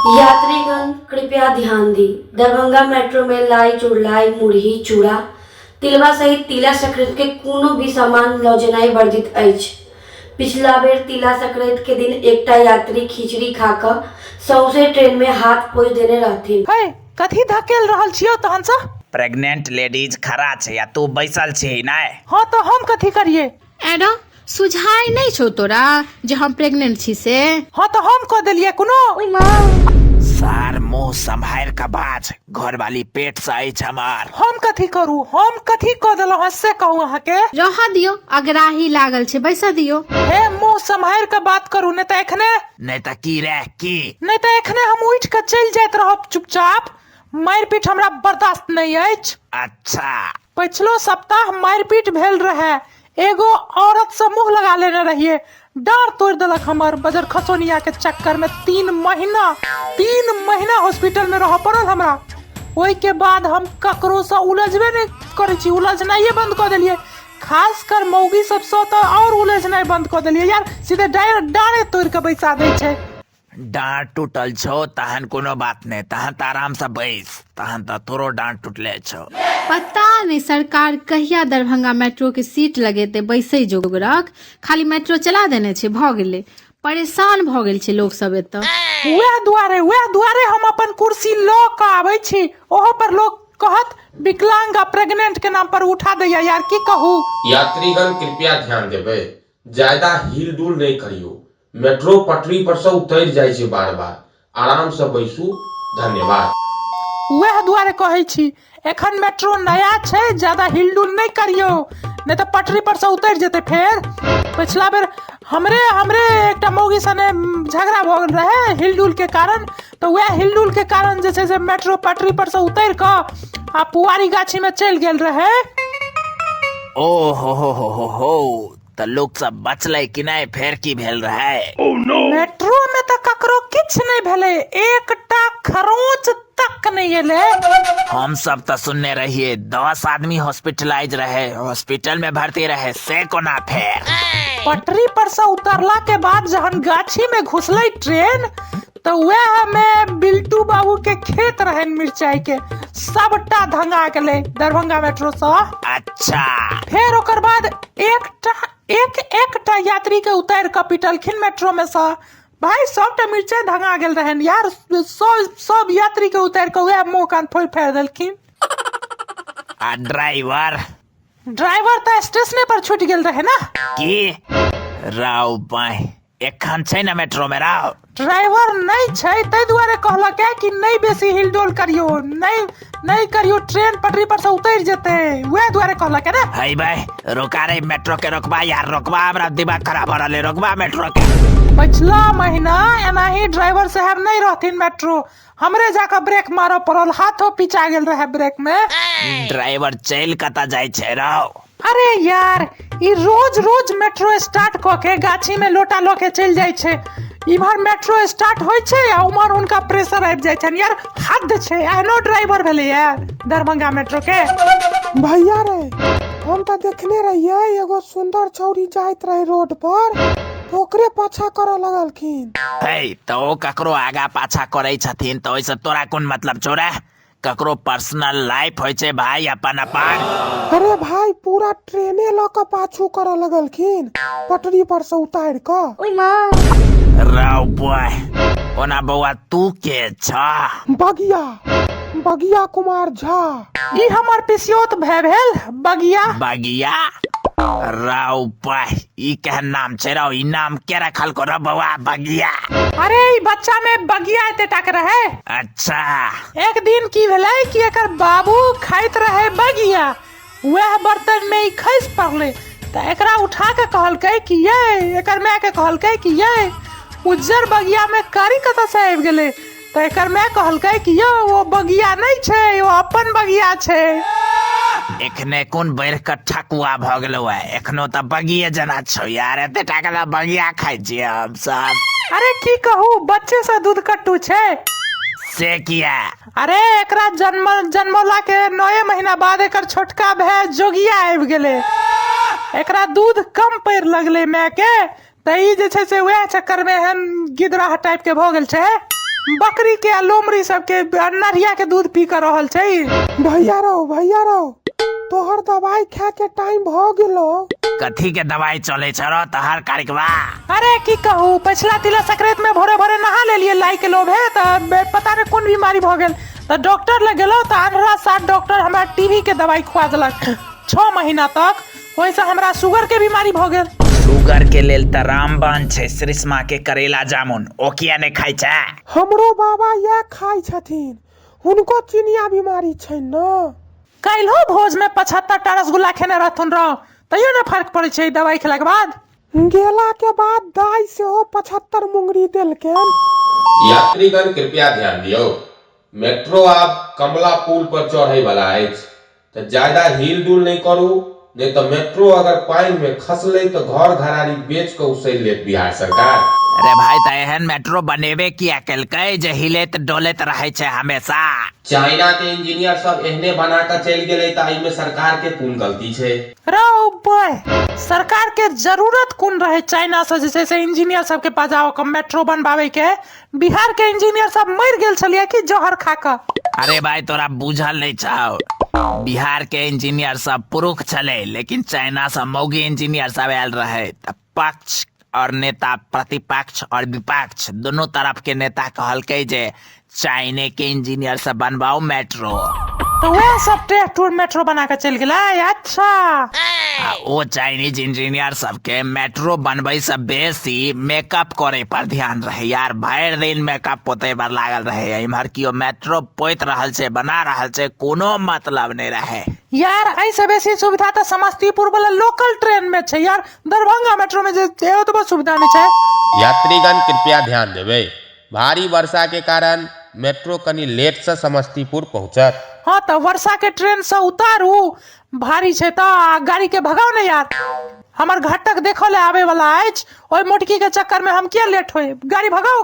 यात्रीगण कृपया ध्यान दी। दरभंगा मेट्रो में लाई, चुड़लाई, मुरही, चूड़ा, तिलवा सहित तिला संक्रांति के कोनो भी सामान लऽ जेनाइ वर्जित अछि। पिछला बेर तिला संक्रांति के दिन एकटा यात्री खिचड़ी खा कऽ सौंसे ट्रेन में हाथ पोछि देने रहथिन। है कथी धकेल रहल छियौ तहन से? प्रेग्नेंट लेडीज खड़ा छै आ तू बैसल छी नै? हँ तऽ हम कथी करियै? एडो सुझाय नहि छौ तोरा जे हम प्रेग्नेंट छी से? हँ तऽ हम कऽ देलियै कोनो? सार मुंह सम्हारि कऽ बाज, घरवाली पेट से अछि हमर। हम कथी करू? हम कथी कऽ देलहुँ हँ से कहू अहाँके? रहऽ दियौ, अगराही लागल छै, बैसऽ दियौ। हे मुंह सम्हारि कऽ बात करू, नहि तऽ एखने। नहि तऽ की रे की? नहि तऽ एखने हम उठि कऽ चलि जाइत रहब चुपचाप। मारि-पीट हमरा बर्दाश्त नहि अछि। अच्छा। पछिलो सप्ताह मारि-पीट भेल रहए। एगो औरत से मुंह लगा लेने रहिए, डाँड़ तोड़ि देलक हमर। बजर खसोनिया के चक्कर में 3 महीना हॉस्पिटल में रहऽ पड़ल हमरा। ओहि के बाद हम ककरो से उलझबे नहि करै छी, उलझनाइए बंद कऽ देलियै। खास कर मौगी सबसँ तऽ आओर उलझनाइ बंद कऽ देलियै यार, सीधे डाँड़े तोड़ि कऽ बैसा दै छै। डाँड़ टूटल छौ तहन कोनो बात नहि, तहन तऽ आरामसँ बैस, तहन तऽ तोरो डाँड़ टूटले छौ। पता नहि सरकार कहिया दरभंगा मेट्रो के सीट लगेतै बैसै जोगरक। खाली मेट्रो चला देने छै, भऽ गेलै। परेशान भऽ गेल छै लोक सब एतऽ। वएह दुआरे हम अपन कुर्सी लऽ कऽ आबै छी। ओहो पर लोक कहत विकलांग आ प्रेग्नेंट के नाम पर उठा दैया यार, की कहू। यात्रीगण कृपया ध्यान देबै, ज्यादा हिलडुल नहि करियौ। मेट्रो पटरी पर से उतरि जाइ छै बार बार। आराम से बैसू, धन्यवाद। वएह दुआरे कहै छी, एखन मेट्रो नया छै, ज्यादा हिलडुल नहि करियौ, नहि तऽ पटरी पर से उतरि जेतै फेर। पिछला बेर हमरे हमरे एकटा मौगी सने झगड़ा भऽ गेल रहै हिलडुल के कारण। तऽ वएह हिलडुल के कारण जे छै से मेट्रो पटरी पर से उतरि कऽ आ पुआरी गाछी में चलि गेल रहै। ओ हो हो हो हो हो, तऽ लोक सब बचलै कि नहि? फेर की भेल रहै? मेट्रो में तऽ ककरो किछु नहि भेलै, एकटा खरोंच तक नहि एलै। हम सब तऽ सुनने रहिए 10 आदमी हॉस्पिटलाइज रहे, हॉस्पिटल में भर्ती रहे, से कोना फेर? पटरी पर से उतरला के बाद जहन गाछी में घुसलै ट्रेन, तऽ वएह में बिल्टू बाबू के खेत रहनि मिरचाई के, सबटा धंगा गेलै दरभंगा मेट्रो से। फेर ओकर बाद एकटा एक एकटा यात्री के उतारि कऽ पिटलखिन मेट्रो में से। भाई, सबटा मिरचाई धंगा गेल रहनि यार। सब सब यात्री के उतारि कऽ वएह मुंह कान फोड़ि फाड़ि देलखिन। आ ड्राइवर? ड्राइवर तऽ स्टेशने पर छूटि गेल रहे ना। की राव बाई, एखन छै ने मेट्रो में राव? ड्राइवर नहि छै, ताहि दुआरे कहलक है कि नहि बेसी हिलडोल करियो, नहि नहि करियो, ट्रेन पटरी पर से उतरि जेतै। वएह दुआरे कहलक है ना। है भाई, रोका रे मेट्रो के, रोकबा यार, रोकबा। हमरा दिमाग खराब हो रहल है, रोकबा मेट्रो के। पिछला महीना एनाही ड्राइवर साहब नहीं रहथिन मेट्रो, हमरे जाकर ब्रेक मारऽ पड़ल, हाथो पिचा गेल रहे ब्रेक में। ड्राइवर चलि कतऽ जाइ छै रौ? अरे यार, ई रोज रोज मेट्रो स्टार्ट कऽ के गाछी में लोटा लऽ के चलि जाइ छै। इम्हर मेट्रो स्टार्ट होइ छै आ उम्हर हुनका प्रेशर आबि जाइ छनि यार। हद छै, एहनो ड्राइवर भेलैया दरभंगा मेट्रो के। भैया रे, हम तऽ देखने रहियै, एगो सुंदर छौरी जाइत रहे रोड पर, तऽ ओकरे पाछा करऽ लगलखिन। है तऽ ओ ककरो आगा पाछा करै छथिन तऽ ओहिसँ तोरा कोन मतलब छौ रे? ककरो पर्सनल लाइफ होइ छै भाई, अपन अपन। अरे भाई, पूरा ट्रेने लऽ कऽ पाछू करऽ लगलखिन पटरी पर से उतारि कऽ। राव बॉय, ओना बौआ तू के छ? बगिया, बगिया कुमार झा। ई हमर पिसियोत भय भेल बगिया। बगिया? राव बॉय, ई केहन नाम छै रौ? ई नाम के रखल को रौ बौआ, बगिया? अरे, ई बच्चा में बगिया एते टाक रहे। एक दिन की भेलै कि एकर बाबू खाइत रहे बगिया, वएह बर्तन में ई खसि पड़लै। तऽ एकरा उठा के कहलकै कि ये, एकर माय के कहलकै कि ये, उज्जर बगिया में कारी कतऽ से आबि गेलै? तऽ एकर माय कहलकै कि यौ, ओ बगिया नहि छै, ओ अपन बगिया छै। एखने कोन बढ़ि कऽ ठकुआ भऽ गेलौ है? एखनो तऽ बगिए जेना छौ यार। एते टाका ला बगिया खाइ छियै हम सब। अरे, की कहू, बच्चे से दूध कट्टू छै। से किया? अरे, एकरा जन्म जन्मला के 9 महीना बाद एकर छोटका भाय जोगिया आबि गेलै। एकरा दूध कम पड़ि लगलै माय के, तऽ ई जे छै से वएह चक्कर में एहन गिदराह टाइप के भऽ गेल छै। बकरी के आ लोमड़ी सबके आ नरिया के दूध पी कऽ रहल छै। भैया रौ, भैया रौ, तोहर दवाई खाय के टाइम भऽ गेलो। कथी के दवाई चले छौ रौ तोहर कारिकवा? अरे की कहू, पछिला तिला संक्रांति में भोरे भोरे नहा लेलियै लाई के लोभे, तऽ पता नहि कोन बीमारी भऽ गेल, तऽ डॉक्टर लग गेलहुँ तऽ अन्हरा सात डॉक्टर हमरा टीबी के दवाई खुआ देलक 6 महीना तक, ओहिसँ हमरा शुगर के बीमारी भऽ गेल। शुगर के लेल तऽ रामबाण छै श्रीष्मा के करेला जामुन, ओ किया नहि खाइ छै? हमरो बाबा इएह खाइ छथिन, हुनको चिनिया बीमारी छनि ने। काल्हिो भोज में 75 टा रसगुल्ला खेने रहथुन रौ, तैयो ने फर्क पड़ै छै दवाई खेलाके बाद। गेला के बाद दाई सेहो 75 मुंगरी देलकनि। यात्रीगण कृपया ध्यान दियौ, मेट्रो आब कमला पुल पर चढ़ै वाला अछि, तऽ ज्यादा हिल-डुल नहि करू, नहि तऽ मेट्रो अगर पानि मे खसलै तऽ घर घरारी बेच कऽ उसैल लेत बिहार सरकार। अरे भाई, तऽ एहन मेट्रो बनेबे किया केलकै जे हिलैत डोलैत रहै छै हमेशा? चाइना के इंजीनियर सब एहने बना कऽ चलि गेलै तऽ एहिमे सरकार के कोन गलती छै? रौ बय, सरकार के जरूरत कोन रहे चाइना से जे छै से इंजीनियर सबके बजाओ कऽ मेट्रो बनबाबै के? बिहार के इंजीनियर सब मरि गेल छलियै कि जहर खा कऽ? अरे भाई, तोरा बुझल नहीं छौ, बिहार के इंजीनियर सब पुरुख छलै, लेकिन चाइना से मौगी इंजीनियर सब आयल रहे, तऽ पक्ष और नेता, प्रतिपक्ष और विपक्ष दोनों तरफ के नेता कहलकै जे चाइने के इंजीनियर से बनवाओ मेट्रो। तऽ वएह सब टेह टूर मेट्रो बना कऽ चलि गेलै। अच्छा, आ ओ चाइनीज इंजीनियर सबके मेट्रो बनबै से बेसी मेकअप करे पर ध्यान रहे यार, भरि दिन मेकअप पोते पर लागल रहे, इम्हर कियो मेट्रो पोति रहल छै, बना रहल छै, कोनो मतलब नहि रहे। यार एहिसँ बेसी सुविधा तऽ समस्तीपुर वाला लोकल ट्रेन में छै यार, दरभंगा मेट्रो में जे छै ओतबो सुविधा नहि छै। यात्रीगण कृपया ध्यान देबै, भारी वर्षा के कारण मेट्रो कनि लेट से समस्तीपुर पहुंचत। हाँ तऽ वर्षा के ट्रेन से उतारू, भारी छै तऽ आ गाड़ी के भगाउ ने यार, हमर घटक देखऽ ले आबे वाला अछि, ओहि मोटकी के चक्कर में हम किया लेट होय, गाड़ी भगाउ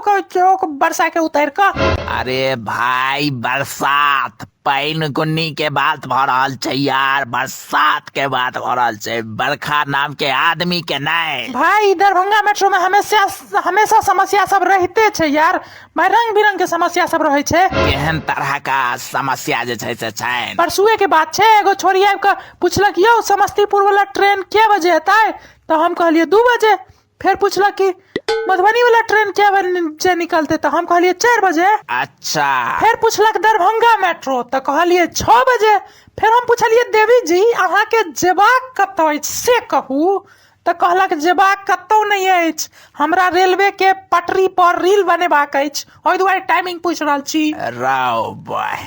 वर्षा के उतारि कऽ। अरे भाई, बरसात पानि गुन्नी के बात भऽ रहल छै यार, बरसात के बात भऽ रहल छै, बरखा नाम के आदमी के नहि। भाई, दरभंगा मेट्रो में हमेशा हमेशा समस्या सब रहिते छै यार भाई, रंग बिरंग के समस्या सब रहै छै। केहन तरह का समस्या जे छै से छै? परसुए के बात छै, एगो छोरी आबि कऽ पुछलक, यौ समस्तीपुर वाला ट्रेन के बजे एतै? तऽ हम कहलियै 2 बजे। फेर पुछलक कि मधुबनी वाला ट्रेन के बजे निकलते? तऽ हम कहलियै 4 बजे। अच्छा। फेर पुछलक दरभंगा मेट्रो, तऽ कहलियै 6 बजे। फेर हम पुछलियै, देवी जी अहाँके जेबाक कतऽ अछि से कहू। तऽ कहलक जेबाक कतौ नहि अछि, हमरा रेलवे के पटरी पर रील बनेबाक अछि, ओहि दुआरे टाइमिंग पूछि रहल छी। रौ बॉय,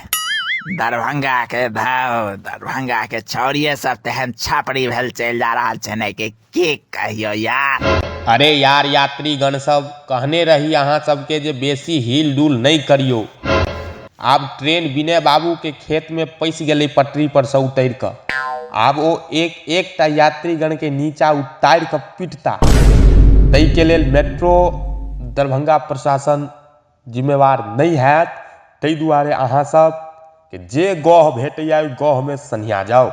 दरभंगा के धौ, दरभंगा के छौड़िए सब तेहन छापड़ी भेल चलि जा रहल छै ने कि की कहियो यार। अरे यार यात्रीगण सब, कहने रही अहाँ सबके जे बेसी हिल डुल नहि करियौ। आब ट्रेन विनय बाबू के खेत में पैसि गेलै पटरी पर से उतरि कऽ। आब ओ एक एकटा यात्रीगण के नीचा उतारि कऽ पिटता। ताहिके लेल मेट्रो दरभंगा प्रशासन जिम्मेवार नहि हैत, ताहि दुआरे अहाँ सब के जे गह भेटैया ओहि गहमे सन्हिया जाउ।